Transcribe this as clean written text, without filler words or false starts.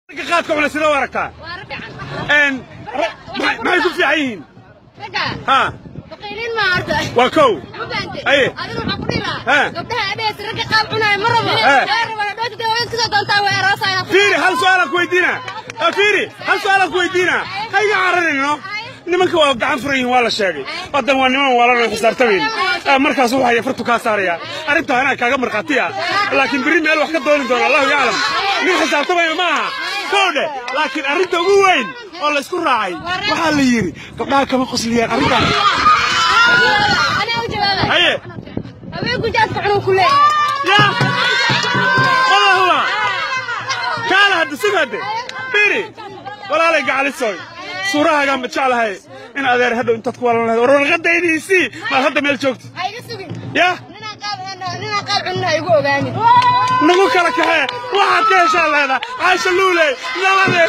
Ragga qaadka cuna sidee u aragtaa? Een, maxay ku fiican yihiin? Ha, waa kow. Aye. Fiiri, hal su'aalaan ku weydiinaa. Fiiri, hal su'aalaan ku weydiinaa, ha iga cararayno. Nimanka waa gacan furan yihiin, waa la sheegay. Haddan waa niman waalan xisaabtamayn. Markaas wuxuu haya fartu kaa saaraya. Arrintaa anaa kaaga markhaatiya, laakiin berri meel wax ka dooni doona, Allahu yaclam. Nin xisaabtamaya ma aha, kowdhe. Laakiin arrinta ugu weyn oo la isku raacay waxaa la yidhi gabdhaha kama qosliyaan arrintaas. Haye, ya wallah kaala hadda sug hadde. Fiiri walaalay gacalisoy, suurahaagaan ma jeclahay in adeer hadhow intaad ku walan lahayd war warqadaydiisii maad hadda meel joogto ya nagu kala kaxee. Waxaad ka heshaan leedaa Caasha Luuley nabade.